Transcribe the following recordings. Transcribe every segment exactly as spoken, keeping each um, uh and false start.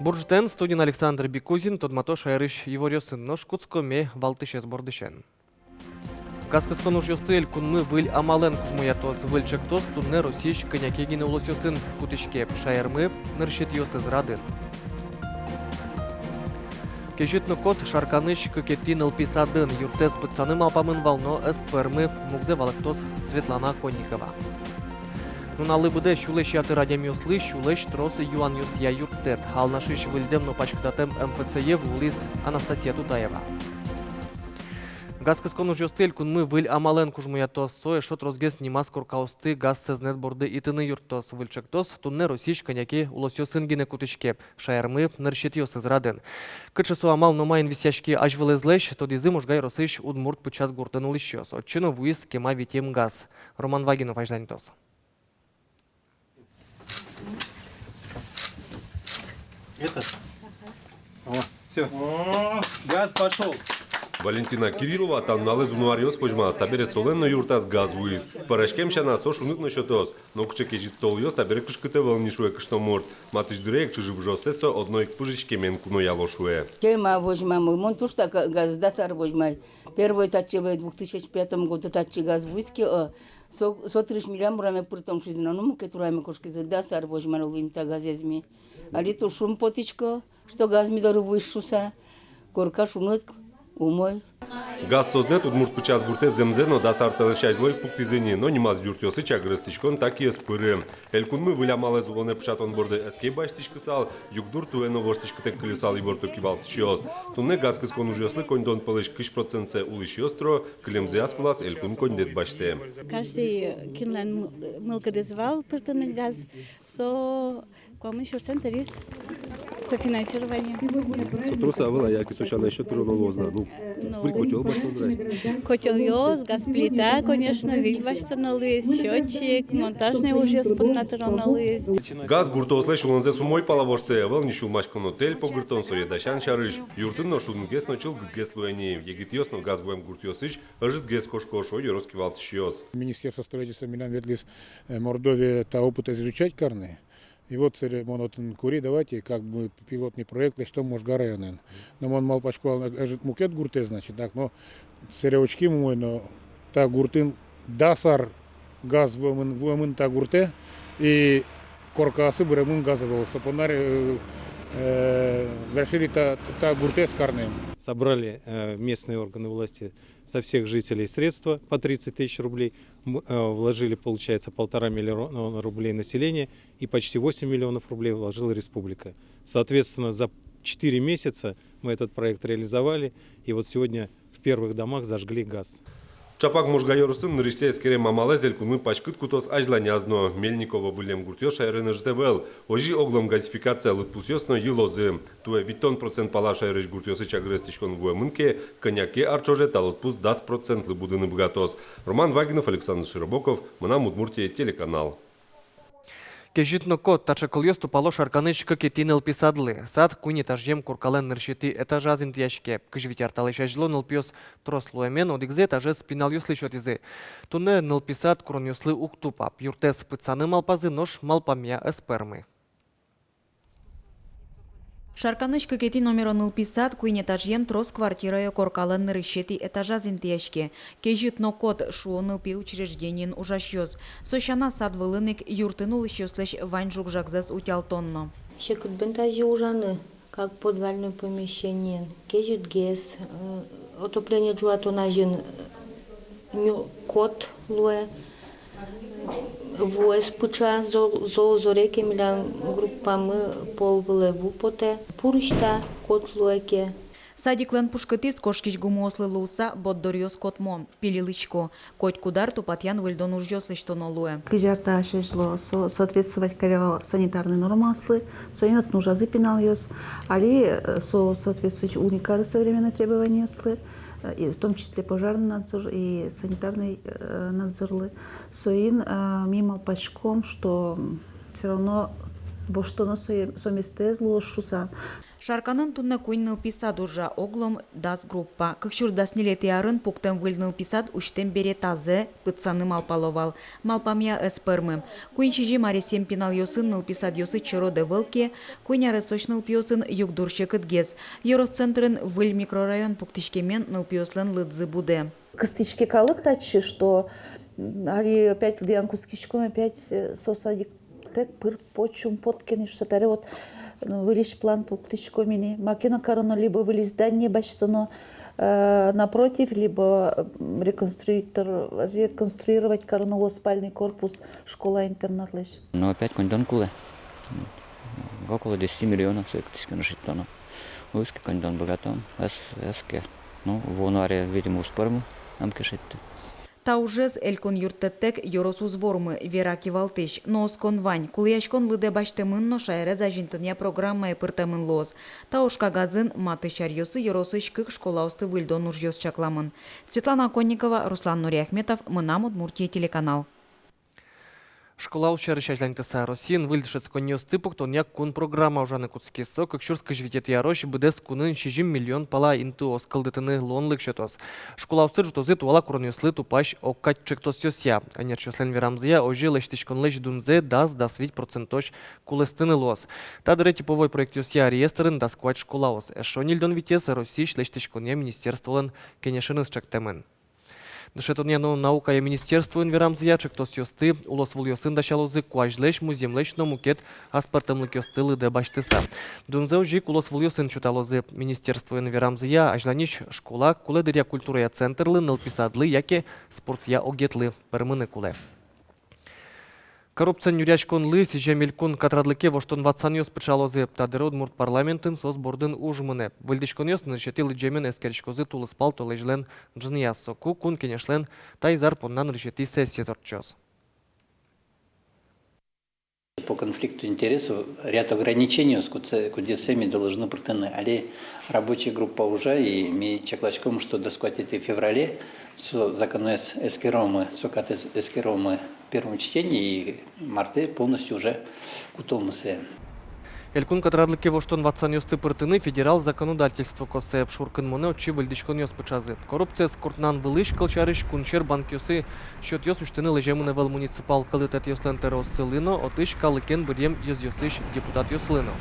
Бур ӝытэн! Студиын Александр Бикузин. Тодмато шаерысь иворъёсын. Нош кутскомы валтӥсез бордысен. Газ кыскон ужъёсты элькунмы выль амалэн кужмоятоз. Выль ӵектос туннэ Россиысь кӧня ке гинэ улосъёсын кутӥське. Шаермы нырысетӥосыз радын. Кезьыт но кот Шарканысь кыкетӥ нылпи садын. Юртэз пытсаны малпамын вал, но ӧз пӧрмы. Мугзэ валэктоз Светлана Оконникова. Нуналлы быдэ сюлэсь ятыр адямиослы сюлэсь трос юанъёсъя юрттэт. Алнашысь выльдэм но паськытатэм МФЦ-е вуылӥз Анастасия Тутаева. Газ кыскон ужъёсты элькунмы выль амалэн кужмоятоз. Со эшшо тросгес нимаз коркаосты газ сэзнэт борды итыны юрттоз. Выль ӵектос туннэ Россиысь кӧня ке улосъёсын гинэ кутӥське. Шаермы нырысетӥосыз радын. Кыӵе со амал но маин висъяське азьвылэзлэсь, тодӥзы Можга ёросысь Удмурт Пычас гуртын улӥсьёс. Отчы но вуиз кема витем газ. Роман Вагинов азьланьтоз. Это? О, всё. О, газ пошёл. Валентина Кириллова та нуналэ уно аръёс возьмаз. Табере солэн но юртаз газ вуиз. Пӧраськем сяна, со шуныт но сётоз. Но кыӵе кезьыт толъёс, табере кышкыт ӧвӧл ни, шуэ кышномурт. Матысь дыре ик чыжы-выжыоссэ со одно ик пыжиськемен куное, шуэ. Кема возьмамы, мон туж та га-, газ дас ар возьмай. Первой татчы в двух тысячи пятом году татчы газ вуиз ке, э, со, со дырысь милям ураме пыртом шуизы но, ну, мукет ураме кошкизы, дас ар возьмано луим та газез ми. Али туж шумпотӥсько, что газ ми доры вуиз шуыса, корка шуныт, умой. Газ сэзнэт Удмурт Пычас гуртэ зэмзэ но дас ар талэсь азьло ик пуктӥзы ни, но нимаз юртъёсы чагыр эстӥськон таки ӧз пыры. Элькунмы выль амалэз улонэ пыӵатон борды ӧз ке басьтӥськысал, югдур туэ но воштӥськытэк кыльысал, иворто кивалтӥсьёс. Туннэ газ кыскон ужъёслы коньдон пӧлысь кызь процентсэ улӥсьёс тыро, кылемзы ас вылаз элькун коньдэт басьтэ. Каждый кинлэн м-, мылкыдыз вал пыртыны газ, со куамын сюрсэн тыриз софинансирование. Со трос-а ӧвӧл, яке со сяна ещё тыроно луоз на? Ну, ну, выль котёл басьтоно, да? Котёлъёс, газ плита, конечно, выль басьтоно луиз, счётчик, монтажной ужъёс понна тыроно луиз. Газ гуртоослэсь улонзэс умой пала воштэ. Ӧвӧл ни сюлмаськоно тэль погыртон, сое дасян сярысь. Юртын но шунынгес но чылкытгес луэ ни. Егитъёс но газ вуэм гуртъёсысь ӧжытгес кошко, шуо ёрос кивалтӥсьёс. Министерство строительства милям ветлӥз, э, Мордовие та опытэз изучать карны. И вот, собере мон отын кури, давайте как бы пилотный проект лэсьтом Можга районын. Но мон малпасько вал ӧжыт мукет гуртэз, значит, так, но собере учким умой, но та гуртын дас ар газ вуэмын, вуэмын та гуртэ, и коркаосы быремын газ ӧвӧл. Со понна, э, э, решили та, та гуртэз карны. Собрали, э, местные органы власти со всех жителей средства по тридцать тысяч рублей. М, э, вложили, получается, полтора миллиона рублей население и почти восемь миллионов рублей вложила республика. Соответственно, за четыре месяца мы этот проект реализовали, и вот сегодня в первых домах зажгли газ. Чапак Можга ёросын нырысьсэ эскерем амалэз элькунмы паськыт кутоз азьланяз но. Мельниково выллем гуртъёс шаерын ӧжыт ӧвӧл. Озьы оглом газификация лыдпусъёс но йылозы. Туэ витьтон процент пала шаерысь гуртъёсы чагыр эстӥськон вуэмын ке, кӧня ке ар ӵоже та лыдпус дас процентлы будыны быгатоз. Роман Вагинов, Александр Широбоков, «Мынам Удмуртие» телеканал. Кезьыт но кот — таӵе кылъёс тупало Шарканысь кыкетӥ нылпи садлы. Сад куинь этажъем коркалэн нырысетӥ этажаз интыяське. Кызь вить ар талэсь азьло нылпиос трос луэмен, одӥгзэ этажез пиналъёслы сётӥзы. Туннэ нылпи сад куронъёслы уг тупа. Юртэз пытсаны малпазы, нош малпамъя ӧз пӧрмы. Шарканысь кыкетӥ номеро нылпи сад куинь этажъем трос квартирая коркалэн нырысетӥ этажаз интыяське. Кезьыт но кот, шуо нылпи учреждениын ужасьёс. Со сяна, сад вылын ик юртын улӥсьёслэсь вань жуг-жагзэс утялтон но. Секыт бен тазьы ужаны, как подвальное помещение. Кезьытгес, э, отопление ӝуатон азьын, э, ню-, кот луэ. Вуэз пыӵа, зол, зол зоре ке, милям группамы пол вылэ ву потэ. Пурысь та кот луэ ке. Садиклэн пушкытӥз кошкись гумыослы луыса борддоръёс котмо, пилилычко. Котькуд ар тупатъян-выльдон ужъёс лэсьтоно луэ. Кызь ар талэсь азьло со соответствовать каре вал санитарной нормаослы, соин отын ужазы пиналъёс. Али, э, со соответствовать уг ни кары современной требованиослы, э, и в том числе пожарный надзор и санитарный, э, надзорлы. Соин, э, ми малпаськом, что, м, всё равно воштоно сое, со местэз луоз шуыса. Шарканын туннэ куинь нылпи сад ужа, оглом дас группа. Кык сюрс дас ньылетӥ арын пуктэм выль нылпи сад усьтэм бере тазэ пытсаны малпало вал. Малпамъя ӧз пӧрмы. Куинь-сизьым аресъем пиналъёсын нылпи садъёсы черод ӧвӧл ке, куинь аресозь нылпиосын югдур секытгес. Ёрос центрын выль микрорайон пуктӥськемен нылпиослэн лыдзы будэ. Кыстӥське калык татчы, что, м, али опять лыдъян кутскиськом, опять, э, со садиктэк пыр-поч ум потэ ке ни шуса. Таре вот, ну, выльысь план пуктӥськом ини. Маке но кароно: либо выль здание басьтоно, э, напротив, либо, м, реконструитор-, реконструировать кароно луоз спальный корпус школа-интернатлэсь. Но опять коньдон кулэ. Около десяти миллионов сое кытысь ке но шедьтоно. Луиз ке коньдон, быгатом, ӧз, ӧз ке. Ну, вуоно аре, видимо, уз пӧрмы, ӧм ке шедьты. Та ужез элькун юрттэттэк ёрос уз вормы, вера кивалтӥсь. Но оскон вань, кулэяськон лыдэ басьтэмын но шаерез азинтонъя программае пыртэмын луоз. Та ужкагазын матысь аръёсы ёросысь кык школаосты выльдон ужъёс чакламын. Светлана Оконникова, Руслан Нуриахметов, «Мынам Удмуртие» телеканал. Школаос сярысь азьланьтыса, Россиын выль дышетсконниосты пуктонъя кун программа ужаны кутскиз. Со кык сюрс кызь витетӥ арозь быдэс кунын сизьым миллион пала интыос кылдытыны луонлык сётоз. Школаосты ӝутозы туала куронъёслы тупась огкадь ӵектосъёсъя. Ӧнерчиослэн верамзыя, озьы лэсьтӥськонлэсь дунзэ дас-дас вить процентозь кулэстыны луоз. Та дыре типовой проектъёсъя реестрын дас куать школаос. Эшшо ньыльдон витез Россиысь лэсьтӥськонъя министерстволэн кенешеныз ӵектэмын. Дышетонъя но наукая министерствоын верамзыя, ӵектосъёсты улосвылъёсын дасялозы куазьлэсь, музъемлэсь но мукет аспӧртэмлыкъёсты лыдэ басьтыса. Дунзэ озьы ик улосвылъёсын сёталозы. Министерствоын верамзыя, азьланьысь школа кулэ дыръя культурая центрлы, нылпи садлы яке спортъя огетлы пӧрмыны кулэ. Коррупциен нюръяськонлы сӥзем элькун катрадлыке воштон-ватсанъёс пыӵалозы. Та дыре удмурт парламентын соос бордын уж мынэ. Выльдӥськонъёс нырысетӥ лыдӟемен эскериськозы тулыспал толэзьлэн ӝыныяз. Соку Кун Кенешлэн та изар понна нырысетӥ сессиез ортчоз. По конфликту интересов ряд ограничений, кудзэ, кудзэ ми должны пыртыны. Али рабочая группа ужа, и ми чакласьком, что дас куатетӥ феврале со законэз эскеромы, со катэз эскеромы в первом чтении, и мартэ полностью уже кутомы сое. Элькун катрадлыке воштон-ватсанъёсты пыртыны федерал законодательство косэ. Шуркынмонэ отчы выльдӥськонъёс пыӵазы. Коррупциез куртнан вылысь, кылсярысь, кунсьӧр банкъёсы счётъёс усьтыны лэземын ӧвӧл муниципал кылдытэтъёслэн тӧрооссылы но, отысь калыкен быръем ёзъёсысь депутатъёслы но.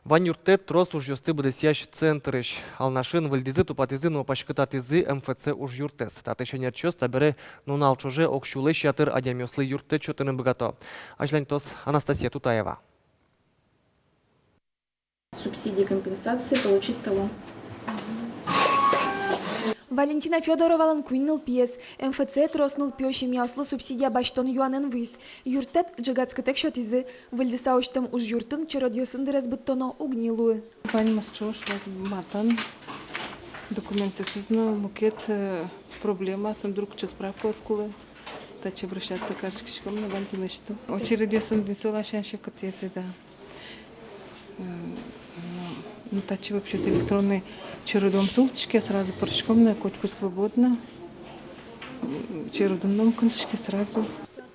Вань юрттэт трос ужъёсты быдэсъясь центрысь. Алнашын выльдӥзы, тупатӥзы но паськытатӥзы МФЦ ужъюртэз. Татысь ӧнерчиос табере нунал ӵоже ог сюлэсь ятыр адямиослы юрттэт сётыны быгато. Азьланьтоз Анастасия Тутаева. Субсидии, компенсации получить талон. Валентина Фёдоровалэн куинь нылпиез. МФЦ трос нылпиё семьяослы субсидия басьтон юанэн вуиз. Юрттэт ӝегатскытэк сётӥзы. Выльдыса усьтэм ужъюртын черодъёсын дырез быдтоно уг ни луы. Ваньмыз ӵош, вазь матын документъёсыз но, мукет, э, проблемаосын, вдруг кыӵе справкаос кулэ. Татчы обращаться кариськиськом но, ваньзэ лэсьто. Очередьёсын дӥсьёс ласянь секыт ветло, да. Э, ну, ну, татчы вообще-то электронный черодом султӥське, сразу пыриськом но, котьку свободно. М, черодын но ум кынтӥське сразу.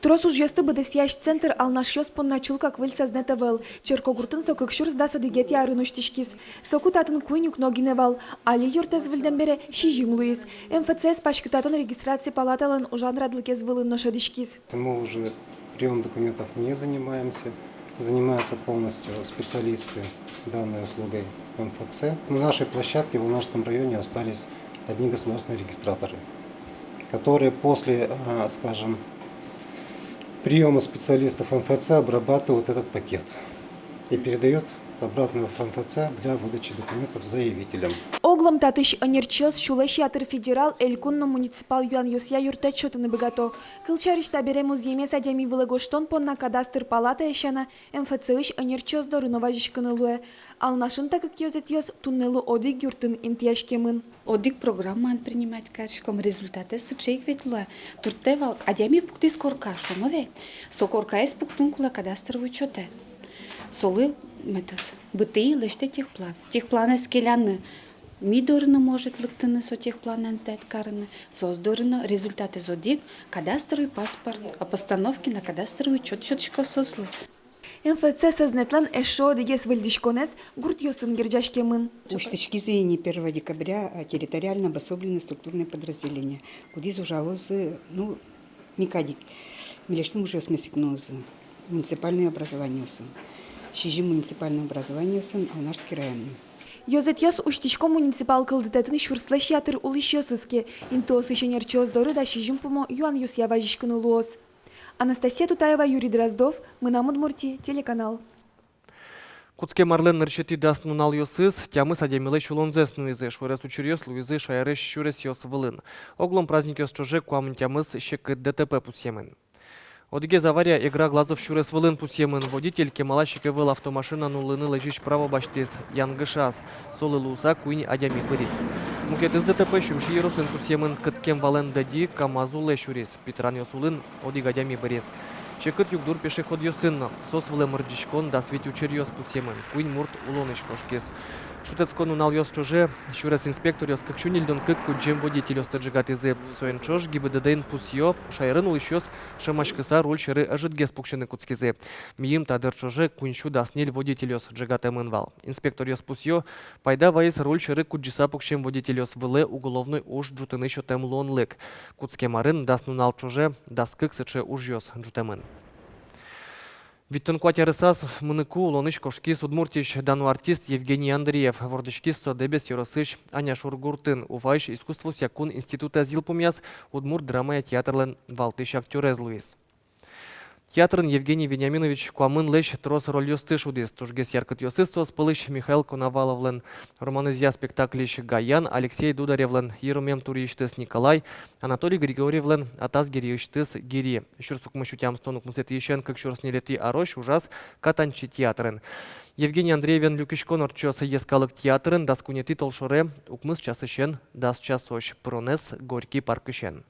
Трос ужъёсты быдэсъясь центр алнашъёс понна чылкак выль сӧзнэт ӧвӧл. Черкогуртын со кык сюрс дас одӥгетӥ арын усьтӥськиз. Соку татын куинь укно гинэ вал. Али юртэз выльдэм бере сизьым луиз. МФЦ-ез паськытатон-регистраци палаталэн ужан радлыкез вылын но шӧдӥськиз. Мы уже приём документов не занимаемся. Занимаются полностью специалисты данной услугой МФЦ. На нашей площадке в Алнашском районе остались одни государственные регистраторы, которые после, а, скажем, приёма специалистов МФЦ обрабатывают этот пакет и передают обратно в МФЦ для выдачи документов заявителям. Оглом татысь ӧнерчиос сюлэсь ятыр федерал, элькун но муниципал юанъёсъя юрттэт сётыны быгато. Кылсярысь, табере музъемез адями вылэ гожтон понна кадастр палатае сяна, МФЦ-ысь ӧнерчиос доры но вазиськыны луэ. Алнашын та кык ёзэтъёс туннэлы одӥг юртын интыяськемын. Одӥг программаын принимать кариськом, результатэз сыӵе ик ведь луэ. Турттэ вал, адями пуктӥз корка, шуом ведь. Со коркаез пуктыны кулэ кадастровый учётэ. Солы, этот, бытыын лэсьтэ техплан. Техпланэз келяны ми доры но может лыктыны, со техпланэн сдать карыны, соос доры но. Результатэз одӥг, кадастровый паспорт, о постановке на кадастровый учёт сётӥсько соослы. МФЦ Сӧзнэтлэн эшшо одӥгез выльдӥськонэз гуртъёсын герӟаськемын. Усьтӥськизы ини первого декабря, а, территориально обособленные структурные подразделения. Кудӥз ужалозы, ну, ми кадь ик, милесьтым ужъёсмес ик нуозы, муниципальной образованиосын. Сизьым муниципальной образованиосын Алнашский районын. Ёзэтъёс усьтӥсько муниципал кылдытэтын сюрслэсь ятыр улӥсьёсыз ке. Интыосысь ӧнерчиос доры дас сизьым пумо юанъёсъя вазиськыны луоз. Анастасия Тутаева, Юрий Дроздов, «Мынам Удмуртие» телеканал. Кутскем арлэн нырысетӥ дас нуналъёсыз тямыс адямилэсь улонзэс нуизы. Шуэрес учыръёс луизы шаерысь сюресъёс вылын. Оглом праздникъёс ӵоже куамын тямыс секыт ДТП пусъемын. Одӥгез авария Эгра-Глазов сюрес вылын пусъемын. Водитель кемалась ик ӧвӧл автомашина нуллыны лэзись право басьтӥз, янгышаз. Солы луыса куинь адями быриз. Мукетыз ДТП Сюмси ёросын пусъемын. Кыткем валэн дӧдьы КамАЗ улэ сюриз. Питранъёс улын одӥг адями быриз. Секыт югдур пешеходъёсын но. Соос вылэ мырӟиськон дас вить учыръёс пусъемын. Куинь мурт улонысь кошкиз. Шутэтскон нуналъёс ӵоже сюрес инспекторъёс кык сю ньыльдон кык кудӟем водительёсты ӝегатӥзы. Соин ӵош ГИБДД-ын пусъё: шаерын улӥсьёс шӧмаськыса руль сьӧры ӧжытгес пуксьыны кутскизы. Мийым та дыр ӵоже куинь сю дас ньыль водительёс ӝегатэмын вал. Инспекторъёс пусъё: пайда вайиз руль сьӧры кудӟыса пуксем водительёс вылэ уголовной уж ӝутыны сётэм луонлык. Кутскем арын дас нунал ӵоже дас кык сыӵе ужъёс ӝутэмын. Витьтон куать аресаз мыныку улонысь кошкиз Удмуртиысь дано артист Евгений Андреев. Вордӥськиз со Дэбес ёросысь Аняшур гуртын. Уфаысь искусствоосъя кун институтэз йылпумъяз, удмурт драмая театрлэн валтӥсь актёрез луиз. Театрын Евгений Вениаминович куамынлэсь трос рольёсты шудӥз. Тужгес яркытъёсыз соос пӧлысь Михаил Коноваловлэн «Романэзъя» спектакльысь Гаян, Алексей Дударевлэн «Йыромем туриысьтыз Николай», Анатолий Григорьевлэн «Атас геръёсьтыз Гири». Сюрс укмыс сю тямыстон укмысэтӥысен кык сюрс ньылетӥ арозь ужаз Катанчи театрын. Евгений Андреевен люкиськон ортчоз Йӧскалык театрын дас куинетӥ толшоре укмыс часысен дас часозь, пыронэз Горький паркысен.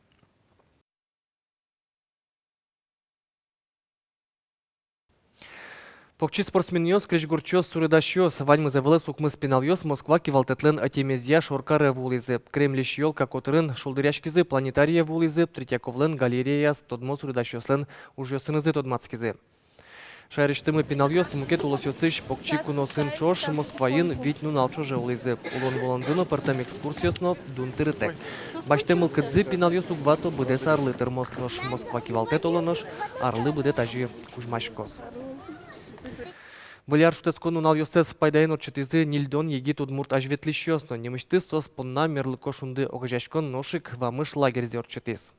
Покчи спортсменъёс, крезьгурчиос, суредасьёс — ваньмыз ӧвӧлэз укмыс пиналъёс Москва кивалтэтлэн ӧтемезъя шоркаре вуылӥзы. Кремльысь ёлка котырын шулдыръяськизы, планетарие вуылӥзы, Третьяковлэн галереяяз тодмо суредасьёслэн ужъёсынызы тодматскизы. Шаерысьтымы пиналъёс мукет улосъёсысь покчи куноосын ӵош Москваын вить нунал ӵоже улӥзы. Улон-вылонзы но, пӧртэм экскурсиос но дун тырытэк. Басьтэм мылкыдзы пиналъёс уг вато быдэс арлы тырмоз, нош Москва кивалтэт, оло нош, арлы быдэ тазьы кузьмаськоз. Выль ар шутэтскон нуналъёссэс пайдаен ортчытӥзы ньыльдон егит удмурт азьветлӥсьёс но. Нимысьтыз соос понна «Мерлыко шунды» огазеяськон нош ик «Вамыш» лагерьзэ ортчытӥз.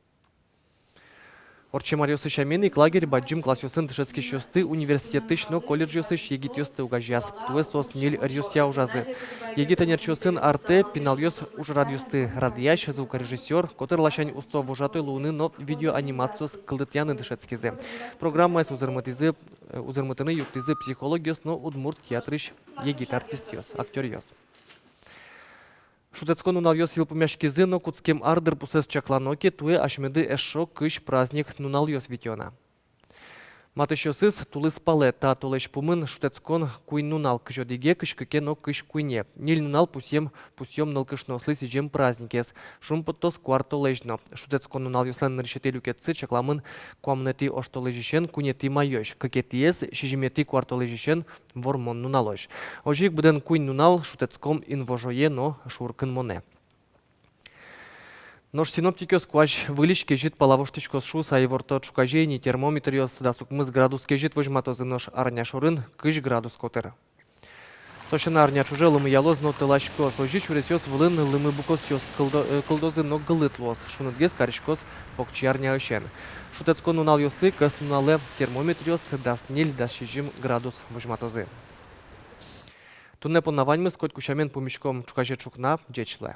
Ортчем аръёсы сямен ик, лагерь бадӟым классъёсын дышетскисьёсты университетысь но колледжъёсысь егитъёсты огазеяз. Туэ соос ньыль ӧръёсъя ужазы. Егит ӧнерчиосын артэ пиналъёс ужрадъёсты радъясь, звукорежиссёр, котыр ласянь усто вожатой луыны но видеоанимациос кылдытъяны дышетскизы. Программаез узырмытӥзы, э, узырмытыны юрттӥзы психологъёс но удмурт театрысь егит артистъёс, актёръёс. Шутэтскон нуналъёс йылпумъяськизы но, кутскем ар дырпусэз чаклано ке, туэ асьмеды эшшо кызь праздник нуналъёс витё на. Матысьёсыз тулыспалэ. Та толэзь пумын шутэтскон куинь нунал: кызь одӥге, кызь кыке но кызь куинье. Ньыль нунал пусъем, пусъём нылкышноослы сӥзем праздникез. Шумпоттоз куартолэзь но. Шутэтскон нуналъёслэн нырысетӥ люкетсы чакламын куамынэтӥ оштолэзьысен куинетӥ майозь, кыкетӥез сизьыметӥ куартолэзьысен Вормон нуналозь. Озьы ик быдэн куинь нунал шутэтском инвожое но шуркынмонэ. Нош синоптикъёс куазь выльысь кезьыт пала воштӥськоз шуыса иворто. Ӵуказе ини термометръёс дас укмыс градус кезьыт возьматозы, нош арня шорын кызь градус котыр. Со сяна, арня ӵоже лымыялоз но тыласькоз. Озьы сюресъёс вылын лымы букосъёс кылдо-, э, кылдозы но гылыт луоз. Шунытгес кариськоз покчиарняысен. Шутэтскон нуналъёсы, кӧснуналэ, термометръёс дас ньыль-дас сизьым градус возьматозы. Туннэ понна ваньмыз. Котьку сямен пумиськом ӵуказе ӵукна. Ӟеч луэ.